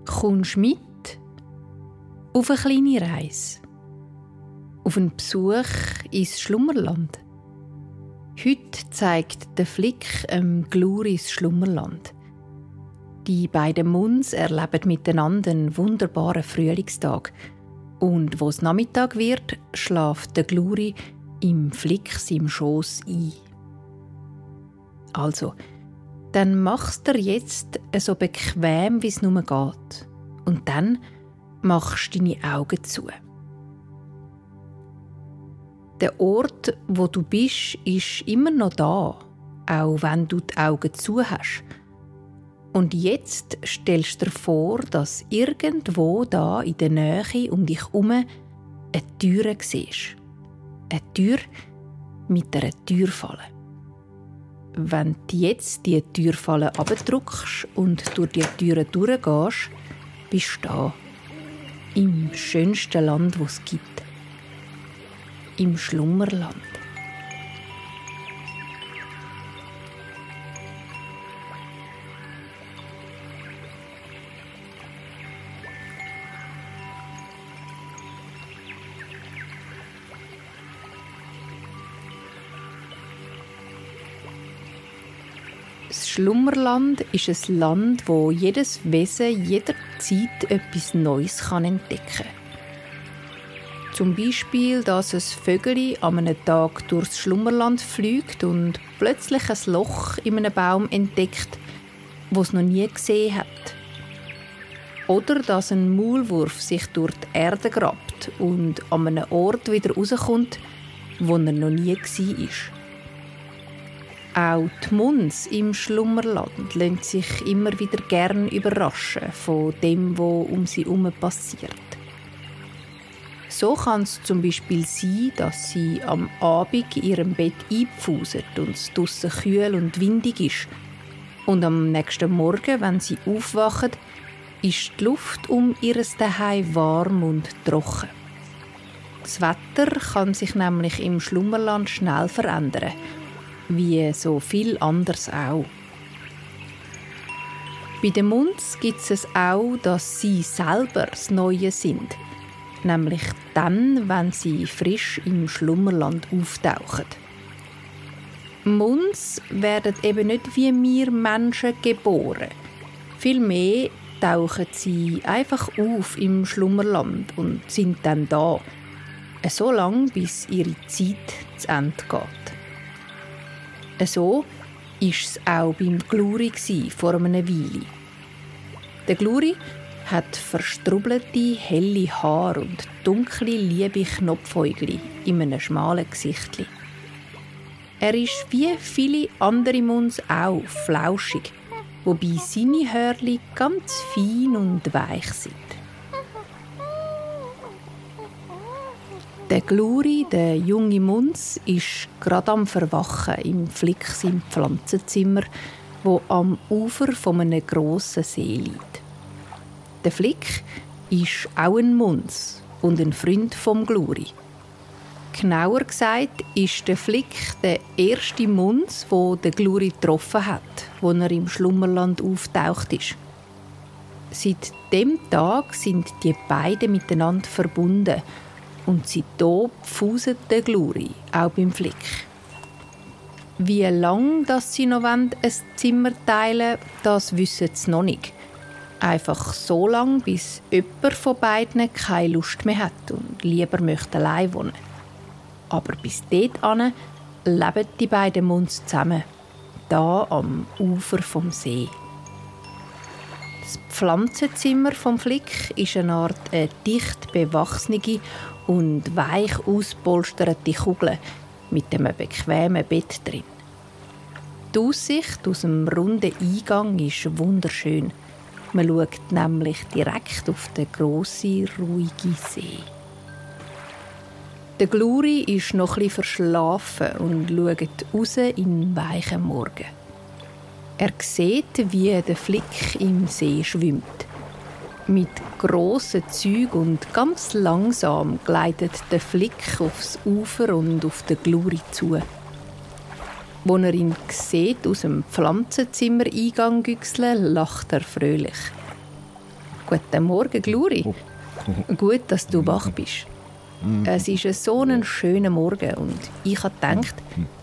Kommst du mit auf eine kleine Reise? Auf einen Besuch ins Schlummerland? Heute zeigt der Flick Gluris Schlummerland. Die beiden Muns erleben miteinander einen wunderbaren Frühlingstag. Und wo es Nachmittag wird, schläft der Gluri im Flick seinem Schoss ein. Also, dann machst du jetzt so bequem, wie es nur geht. Und dann machst du deine Augen zu. Der Ort, wo du bist, ist immer noch da, auch wenn du die Augen zu hast. Und jetzt stellst du dir vor, dass irgendwo da in der Nähe um dich herum eine Tür siehst. Eine Tür mit einer Türfalle. Wenn du jetzt diese Türfalle abdrückst und durch die Türe durchgehst, bist du da. Im schönsten Land, das es gibt. Im Schlummerland. Das Schlummerland ist ein Land, wo jedes Wesen jederzeit etwas Neues entdecken kann. Zum Beispiel, dass ein Vögel an einem Tag durchs Schlummerland fliegt und plötzlich ein Loch in einem Baum entdeckt, das es noch nie gesehen hat. Oder dass ein Maulwurf sich durch die Erde grabt und an einem Ort wieder rauskommt, wo er noch nie war. Auch die Muns im Schlummerland lassen sich immer wieder gern überraschen von dem, was um sie herum passiert. So kann es zum Beispiel sein, dass sie am Abend in ihrem Bett einpfusen und es draussen kühl und windig ist. Und am nächsten Morgen, wenn sie aufwachen, ist die Luft um ihr Zuhause warm und trocken. Das Wetter kann sich nämlich im Schlummerland schnell verändern, wie so viel anderes auch. Bei den Muns gibt es auch, dass sie selber das Neue sind. Nämlich dann, wenn sie frisch im Schlummerland auftauchen. Muns werden eben nicht wie wir Menschen geboren. Vielmehr tauchen sie einfach auf im Schlummerland und sind dann da. So lange, bis ihre Zeit zu Ende geht. So war es auch beim Gluri vor einer Weile. Der Gluri hat verstrubbelte, helle Haare und dunkle, liebe Knopfäugel in einem schmalen Gesichtli. Er ist wie viele andere Muns auch flauschig, wobei seine Hörli ganz fein und weich sind. Der Gluri, der junge Muns, ist gerade am Verwachen im Flick im Pflanzenzimmer, wo am Ufer von einem grossen See liegt. Der Flick ist auch ein Muns und ein Freund vom Gluri. Genauer gesagt ist der Flick der erste Muns, wo der Gluri getroffen hat, wo er im Schlummerland auftaucht ist. Seit dem Tag sind die beiden miteinander verbunden und seitdem pfuset der Gluri auch beim Flick. Wie lange sie noch ein Zimmer teilen wollen, das wissen sie noch nicht. Einfach so lange, bis jemand von beiden keine Lust mehr hat und lieber möchte allein wohnen. Aber bis dahin leben die beiden Muns zusammen, da am Ufer vom See. Das Pflanzenzimmer vom Flick ist eine Art dicht bewachsene und weich auspolsterte Kugel mit einem bequemen Bett drin. Die Aussicht aus dem runden Eingang ist wunderschön. Man schaut nämlich direkt auf den grossen, ruhigen See. Der Gluri ist noch etwas verschlafen und schaut raus in den weichen Morgen. Er sieht, wie der Flick im See schwimmt. Mit grossen Zügen und ganz langsam gleitet der Flick aufs Ufer und auf den Gluri zu. Als er ihn sieht, aus dem Pflanzenzimmer-Eingang güchseln, lacht er fröhlich. Guten Morgen, Gluri. Gut, dass du wach bist. Es ist so ein schöner Morgen und ich habe gedacht,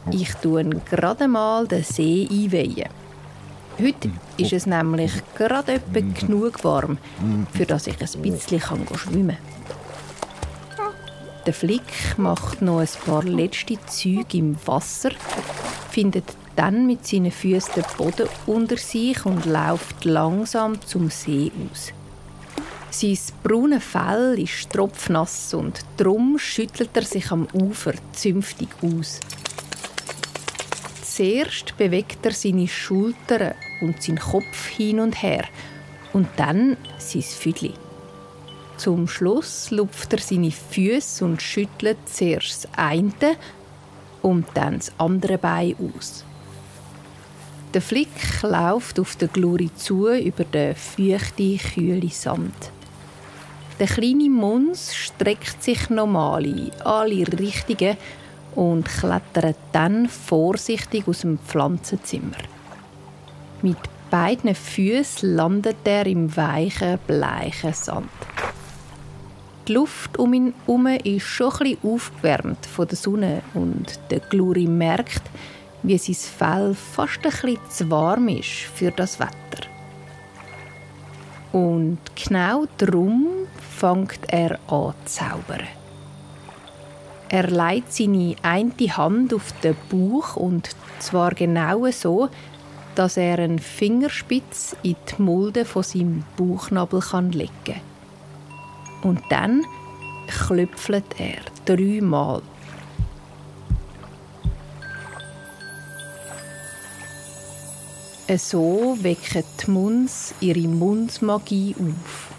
ich tue gerade mal den See einweihen. Heute ist es nämlich gerade etwa genug warm, für dass ich ein bisschen schwimmen kann. Der Flick macht noch ein paar letzte Züge im Wasser, findet dann mit seinen Füßen den Boden unter sich und läuft langsam zum See aus. Sein braunes Fell ist tropfnass und darum schüttelt er sich am Ufer zünftig aus. Zuerst bewegt er seine Schultern und seinen Kopf hin und her und dann sein Füdli. Zum Schluss lupft er seine Füße und schüttelt zuerst das eine und dann das andere Bein aus. Der Flick läuft auf den Gluri zu über den feuchten, kühlen Sand. Der kleine Muns streckt sich normal in alle Richtungen und klettert dann vorsichtig aus dem Pflanzenzimmer. Mit beiden Füßen landet er im weichen, bleichen Sand. Die Luft um ihn herum ist schon ein bisschen aufgewärmt von der Sonne und der Gluri merkt, wie sein Fell fast ein bisschen zu warm ist für das Wetter. Und genau darum fängt er an zu zaubern. Er legt seine eine Hand auf den Bauch und zwar genau so, dass er einen Fingerspitz in die Mulde von seinem Bauchnabel legen kann. Und dann klöpfelt er 3 Mal. So wecken die Muns ihre Mundsmagie auf.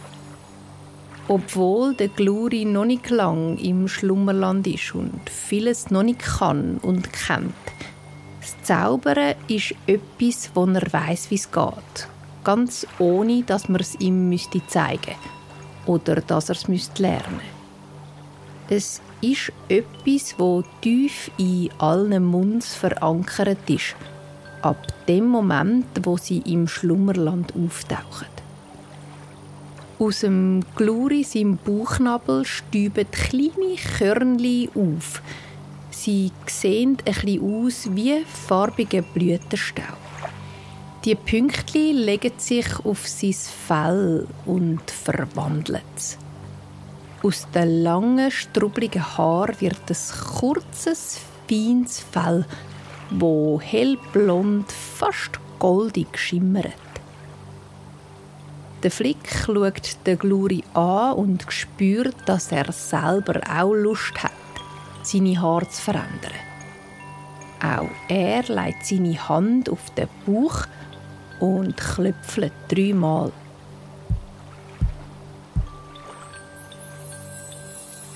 Obwohl der Gluri noch nicht lang im Schlummerland ist und vieles noch nicht kann und kennt. Das Zaubern ist etwas, wo er weiss, wie es geht. Ganz ohne, dass man es ihm zeigen müsste. Oder dass er es lernen müsste. Es ist etwas, das tief in allen Muns verankert ist. Ab dem Moment, wo sie im Schlummerland auftauchen. Aus dem Gluri seinem Bauchnabel stäuben kleine Körnchen auf. Sie sehen ein bisschen aus wie farbiger Blütenstaub. Die Pünktchen legen sich auf sein Fell und verwandeln es. Aus den langen, strubbligen Haaren wird ein kurzes, feines Fell, wo hellblond, fast goldig schimmert. Der Flick schaut den Gluri an und spürt, dass er selber auch Lust hat, seine Haare zu verändern. Auch er legt seine Hand auf den Bauch und klöpfelt 3 Mal.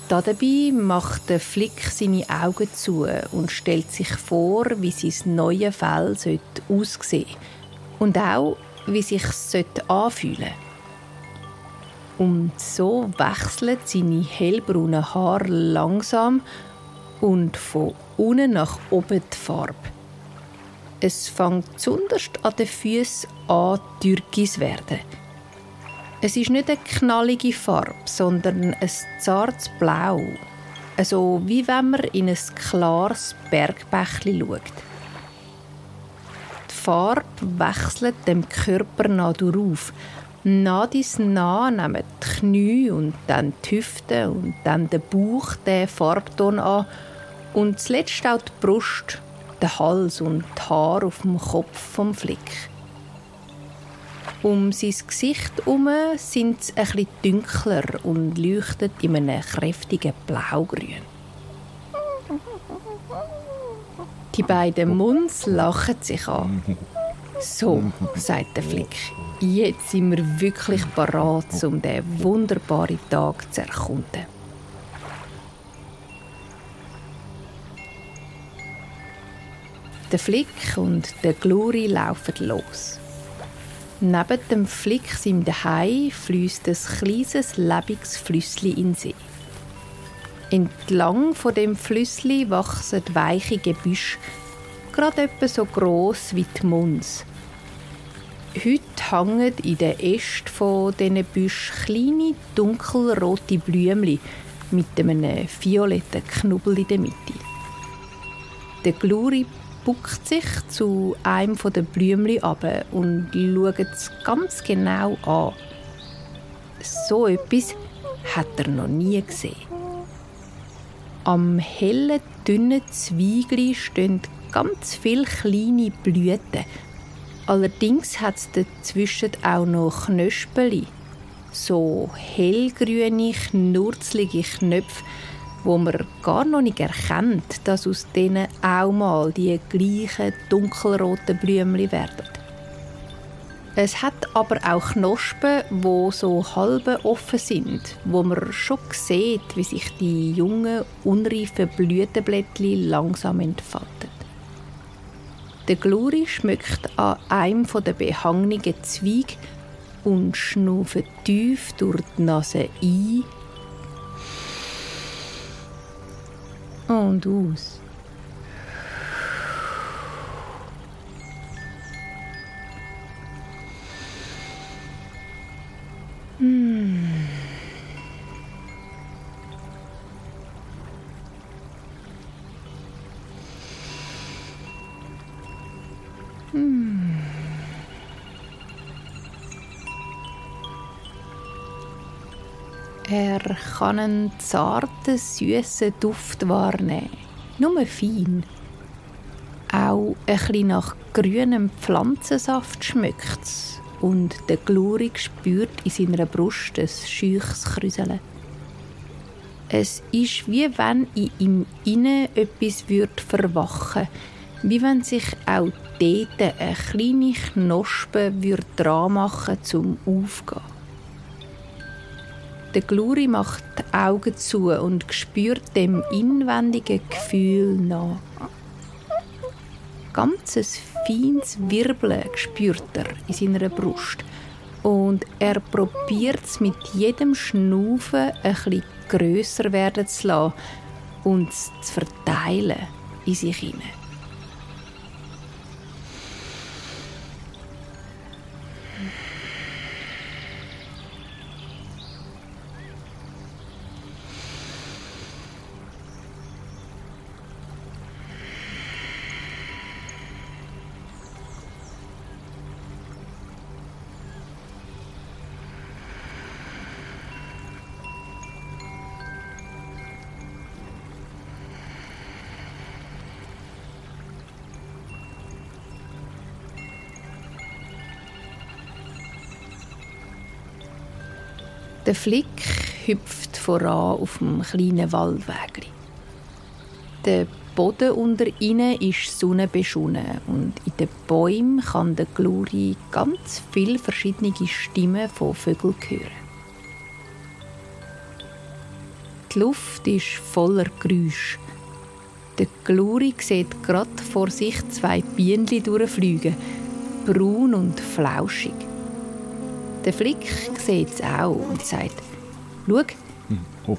Dabei macht der Flick seine Augen zu und stellt sich vor, wie sein neues Fell aussehen sollte. Und auch, wie sich es anfühlen sollte. Und so wechseln seine hellbraunen Haare langsam und von unten nach oben die Farbe. Es fängt zuunterst an den Füßen an, türkis zu werden. Es ist nicht eine knallige Farbe, sondern ein zartes Blau. Also wie wenn man in ein klares Bergbächli schaut. Die Farbe wechselt dem Körper nach auf. Nah dies nah nehmen die Knie und dann die Hüfte und dann der Bauch den Farbton an und zuletzt auch die Brust, der Hals und die Haare auf dem Kopf vom Flick. Um sein Gesicht herum sind sie ein bisschen dunkler und leuchten in einem kräftigen Blaugrün. Die beiden Muns lachen sich an. «So», sagt der Flick, «jetzt sind wir wirklich bereit, um diesen wunderbaren Tag zu erkunden.» Der Flick und der Gluri laufen los. Neben dem Flick seinem Zuhause fliesst ein kleines, lebendiges Flüssli in den See. Entlang von dem Flüssli wachsen weiche Gebüsche, gerade etwa so gross wie die Muns. Heute hängen in den Ästen von diesen Büschen kleine, dunkelrote Blümchen mit einem violetten Knubbel in der Mitte. Der Gluri buckt sich zu einem der Blümchen runter und schaut es ganz genau an. So etwas hat er noch nie gesehen. Am hellen, dünnen Zweigli stehen ganz viele kleine Blüten. Allerdings hat es dazwischen auch noch Knöspeli. So hellgrüne, knurzelige Knöpfe, wo man gar noch nicht erkennt, dass aus denen auch mal die gleichen dunkelroten Blümchen werden. Es hat aber auch Knospen, die so halb offen sind, wo man schon sieht, wie sich die jungen, unreifen Blütenblättchen langsam entfalten. Der Gluri schmückt an einem der behangenen Zweige und schnauft tief durch die Nase ein und aus. Er kann einen zarten, süßen Duft wahrnehmen. Nur fein. Auch ein bisschen nach grünem Pflanzensaft schmeckt es. Und der Gluri spürt in seiner Brust ein scheuches Krüseln. Es ist, wie wenn in ihm innen etwas verwachen würde. Wie wenn sich auch dort eine kleine Knospe dran machen würde, zum Aufgehen. Der Gluri macht die Augen zu und spürt dem inwendigen Gefühl nach. Ganz ein feines Wirbeln spürt er in seiner Brust. Und er probiert es mit jedem Schnaufen ein bisschen grösser werden zu lassen und es zu verteilen in sich hinein. Der Flick hüpft voran auf dem kleinen Waldweg. Der Boden unter ihnen ist sonnenbeschonnen und in den Bäumen kann der Gluri ganz viele verschiedene Stimmen von Vögeln hören. Die Luft ist voller Geräusche. Der Gluri sieht gerade vor sich 2 Bienen durchfliegen, braun und flauschig. Der Flick sieht es auch und sagt: «Schau,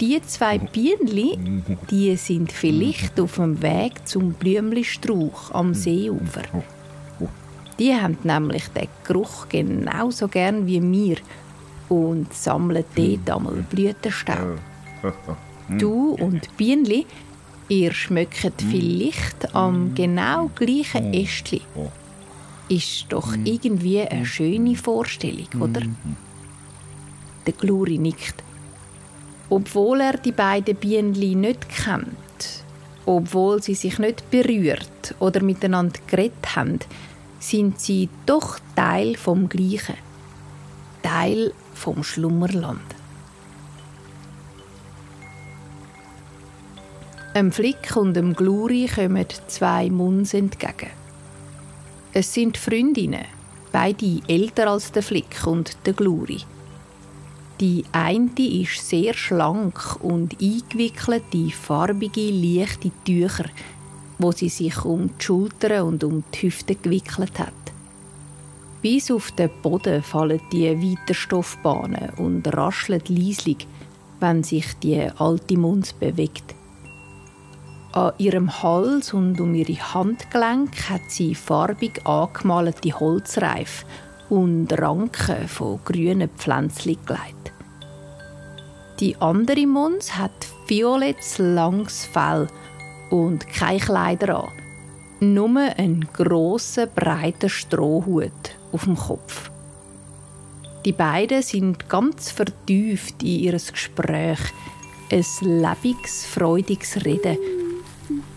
die 2 Bienen, die sind vielleicht auf dem Weg zum Blümchenstrauch am Seeufer. Die haben nämlich den Geruch genauso gern wie wir und sammeln dort einmal Blütenstaub. Du und Bienen, ihr schmeckt vielleicht am genau gleichen Ästchen. Ist doch irgendwie eine schöne Vorstellung, oder?» Der Gluri nickt. Obwohl er die beiden Bienen nicht kennt, obwohl sie sich nicht berührt oder miteinander geredet haben, sind sie doch Teil vom Gleichen. Teil vom Schlummerland. Dem Flick und dem Gluri kommen 2 Muns entgegen. Es sind Freundinnen, beide älter als der Flick und der Gluri. Die eine ist sehr schlank und eingewickelt in farbige, leichte Tücher, wo sie sich um die Schultern und um die Hüfte gewickelt hat. Bis auf den Boden fallen die weiten Stoffbahnen und rascheln leislich, wenn sich die alte Muns bewegt. An ihrem Hals und um ihre Handgelenke hat sie farbig angemalte Holzreife und Ranken von grünen Pflänzchen gelegt. Die andere Muns hat violettes, langes Fell und keine Kleider an. Nur einen grossen, breiten Strohhut auf dem Kopf. Die beiden sind ganz vertieft in ihr Gespräch. Ein lebendiges, freudiges Reden.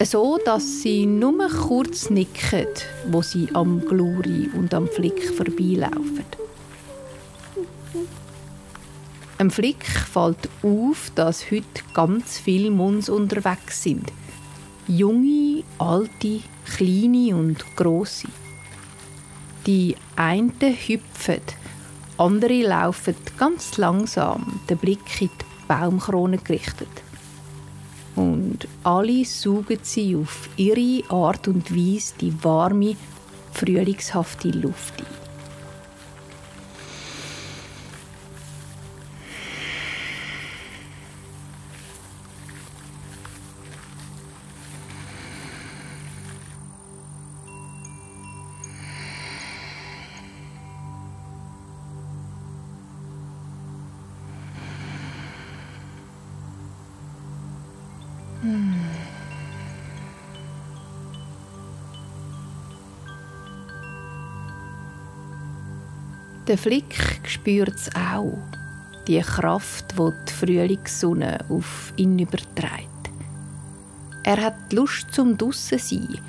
So, dass sie nur kurz nicken, wo sie am Gluri und am Flick vorbeilaufen. Am Flick fällt auf, dass heute ganz viele Muns unterwegs sind. Junge, alte, kleine und grosse. Die einen hüpfen, andere laufen ganz langsam, den Blick in die Baumkrone gerichtet. Und alle saugen sie auf ihre Art und Weise die warme, frühlingshafte Luft ein. Der Flick spürt es auch, die Kraft, die die Frühlingssonne auf ihn überträgt. Er hat Lust zum draussen sein,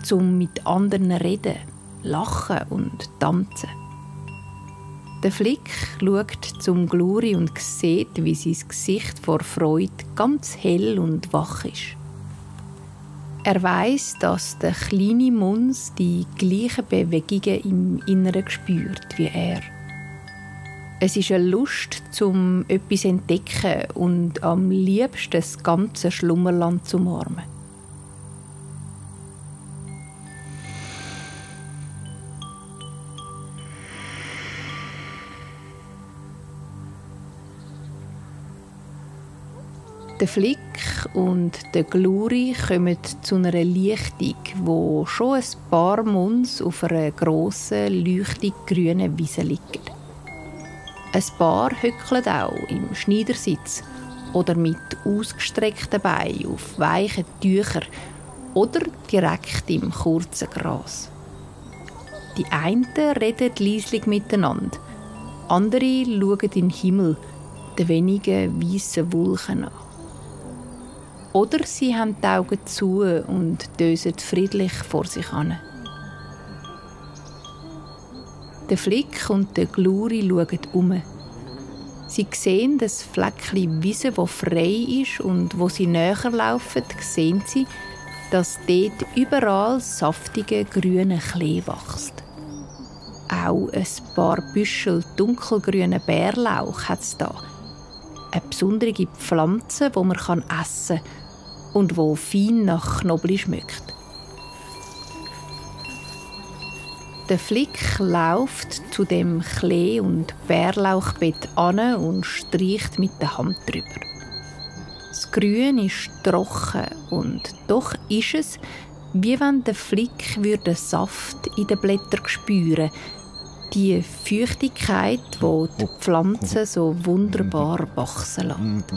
zum mit anderen reden, lachen und tanzen. Der Flick schaut zum Gluri und sieht, wie sein Gesicht vor Freude ganz hell und wach ist. Er weiss, dass der kleine Muns die gleichen Bewegungen im Inneren spürt wie er. Es ist eine Lust, zum etwas zu entdecken und am liebsten das ganze Schlummerland zu umarmen. Der Flick und der Gluri kommen zu einer Lichtung, wo schon ein paar Muns auf einer grossen, leuchtig grünen Wiese liegen. Ein paar hückeln auch im Schneidersitz oder mit ausgestreckten Beinen auf weichen Tüchern oder direkt im kurzen Gras. Die einen reden leislich miteinander, andere schauen in den Himmel, den wenigen weißen Wolken an. Oder sie haben die Augen zu und dösen friedlich vor sich hin. Der Flick und der Gluri schauen um. Sie sehen das Fleckchen Wiese, das frei ist, und wo sie näher laufen, sehen sie, dass dort überall saftige grüne Klee wächst. Auch ein paar Büschel dunkelgrünen Bärlauch hat es da. Eine besondere Pflanze, die man essen kann und die fein nach Knoblauch schmeckt. Der Flick läuft zu dem Klee- und Bärlauchbett an und streicht mit der Hand drüber. Das Grün ist trocken und doch ist es, wie wenn der Flick den Saft in den Blättern spüren, die Feuchtigkeit, die die Pflanze so wunderbar wachsen lässt.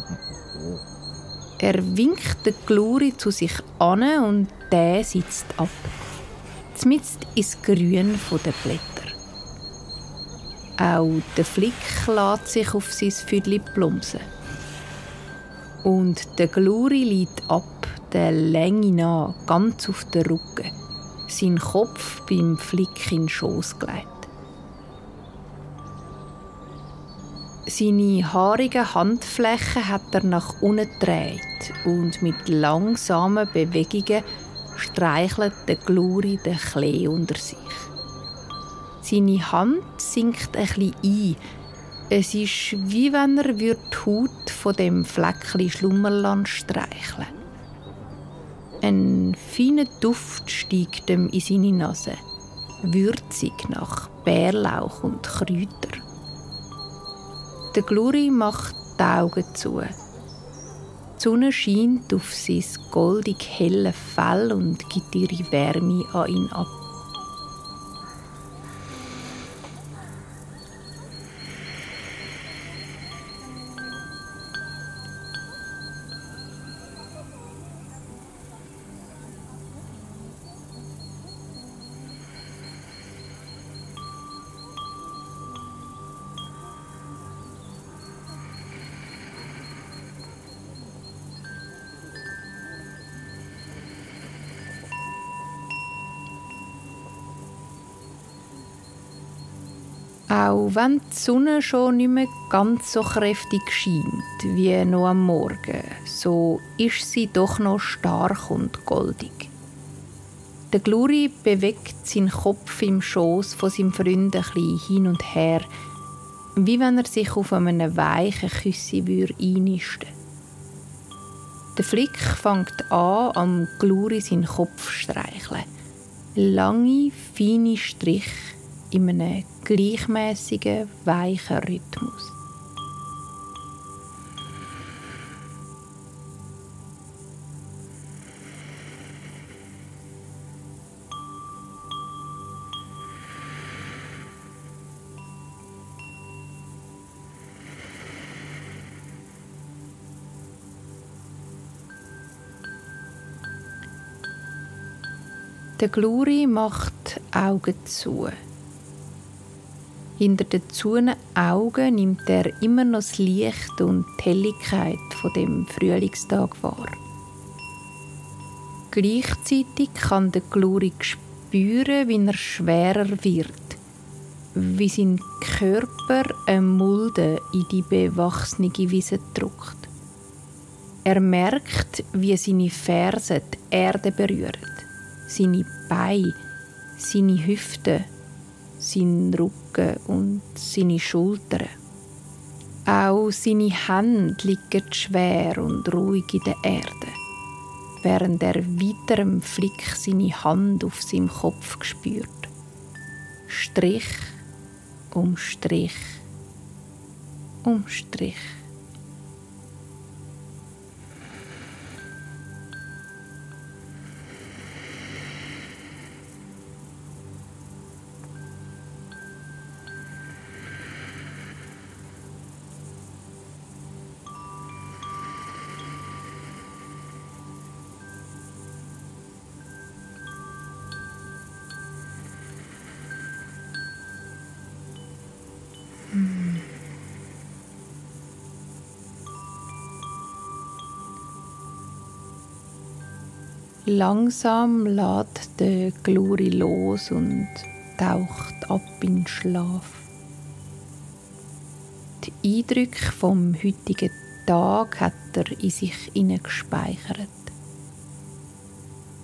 Er winkt den Gluri zu sich an und der sitzt ab. Zmitzt ins Grün der Blätter. Auch der Flick lässt sich auf sein Füdli plumpsen. Und der Gluri liegt ab, der Länge nach, ganz auf den Rücken, sein Kopf beim Flick in den Schoss gelegt. Seine haarigen Handflächen hat er nach unten gedreht und mit langsamen Bewegungen streichelt der Gluri den Klee unter sich. Seine Hand sinkt ein bisschen ein. Es ist, wie wenn er die Haut von dem Fleckchen Schlummerland streicheln. Ein feiner Duft steigt ihm in seine Nase, würzig nach Bärlauch und Kräuter. Der Gluri macht die Augen zu. Die Sonne scheint auf sein goldig helle Fell und gibt ihre Wärme an ihn ab. Auch wenn die Sonne schon nicht mehr ganz so kräftig scheint wie noch am Morgen, so ist sie doch noch stark und goldig. Der Gluri bewegt seinen Kopf im Schoß von seinem Freund ein bisschen hin und her, wie wenn er sich auf einem weichen Küssi einnisten würde. Der Flick fängt an, am Gluri seinen Kopf zu streicheln. Lange, feine Striche in einem gleichmäßigen, weichen Rhythmus. Der Gluri macht die Augen zu. Hinter den zugehenden Augen nimmt er immer noch das Licht und die Helligkeit von dem Frühlingstag wahr. Gleichzeitig kann der Gluri spüren, wie er schwerer wird, wie sein Körper eine Mulde in die bewachsene Wiese drückt. Er merkt, wie seine Fersen die Erde berühren, seine Beine, seine Hüften, seinen Rücken und seine Schultern. Auch seine Hände liegen schwer und ruhig in der Erde, während er weiter im Flick seine Hand auf seinem Kopf spürt. Strich um Strich um Strich. Langsam lässt der Gluri los und taucht ab in den Schlaf. Die Eindrücke vom heutigen Tag hat er in sich hineingespeichert.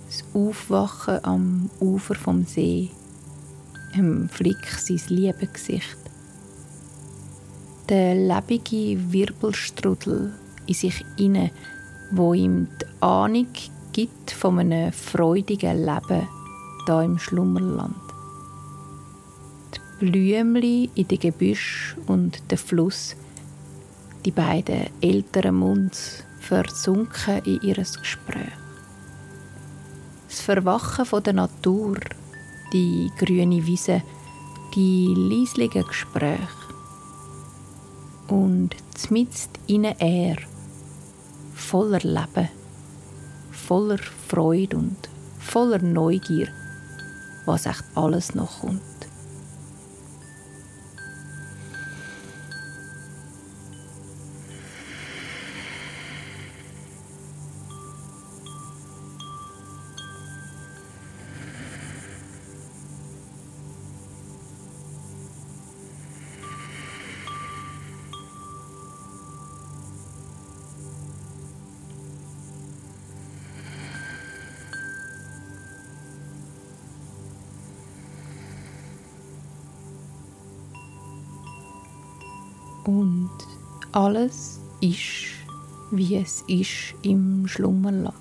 Das Aufwachen am Ufer vom See, im Flick sein Liebegesicht. Der lebige Wirbelstrudel in sich inne, wo ihm die Ahnung gibt von einem freudigen Leben da im Schlummerland. Die Blümli in den Gebüsch und der Fluss, die beiden älteren Munds versunken in ihr Gespräch. Das Verwachen von der Natur, die grüne Wiese, die leislichen Gespräche. Und zmitzt innen er, voller Leben, voller Freude und voller Neugier, was echt alles noch kommt. Und alles ist, wie es ist im Schlummerland.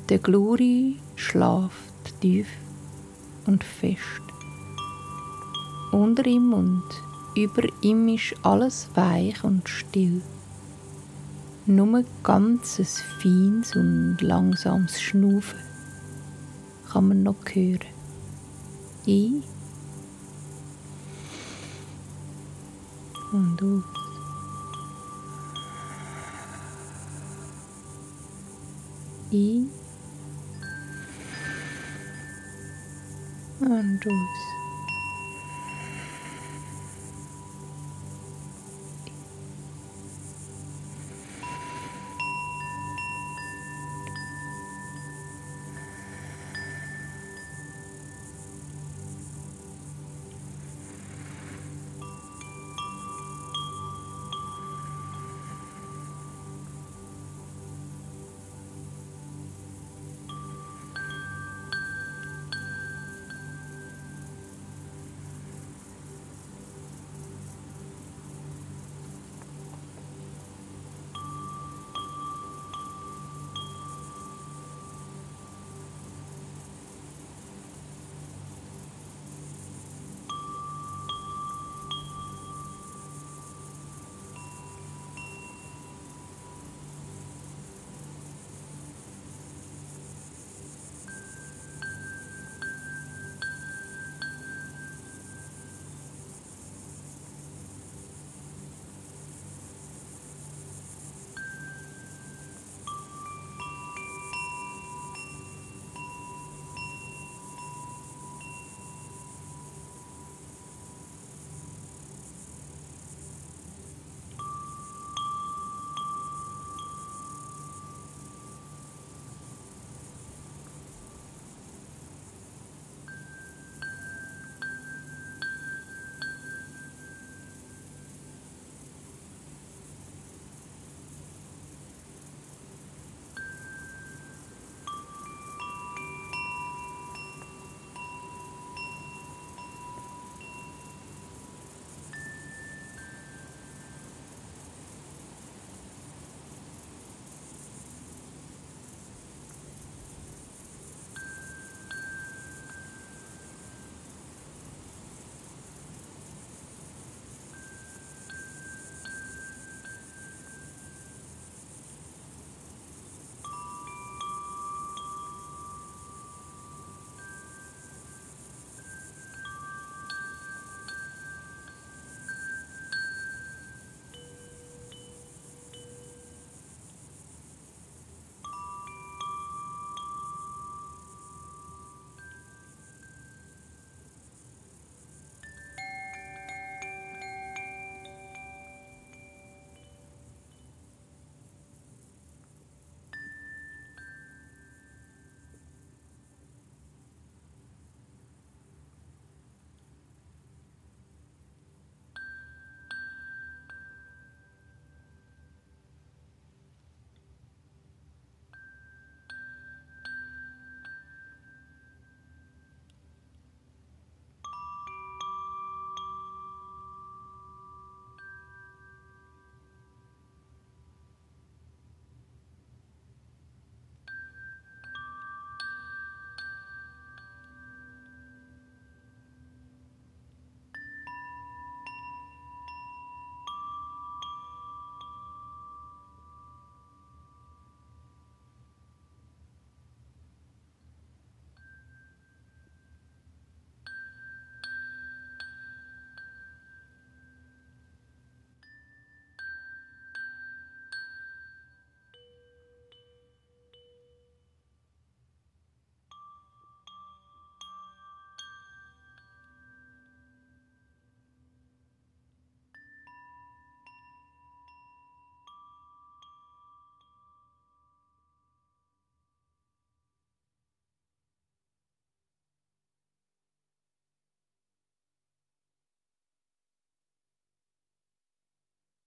Der Gluri schlaft tief und fest. Unter ihm und über ihm ist alles weich und still. Nur ganzes feines und langsames Schnaufen kann man noch hören. Ein und aus. Ein und aus.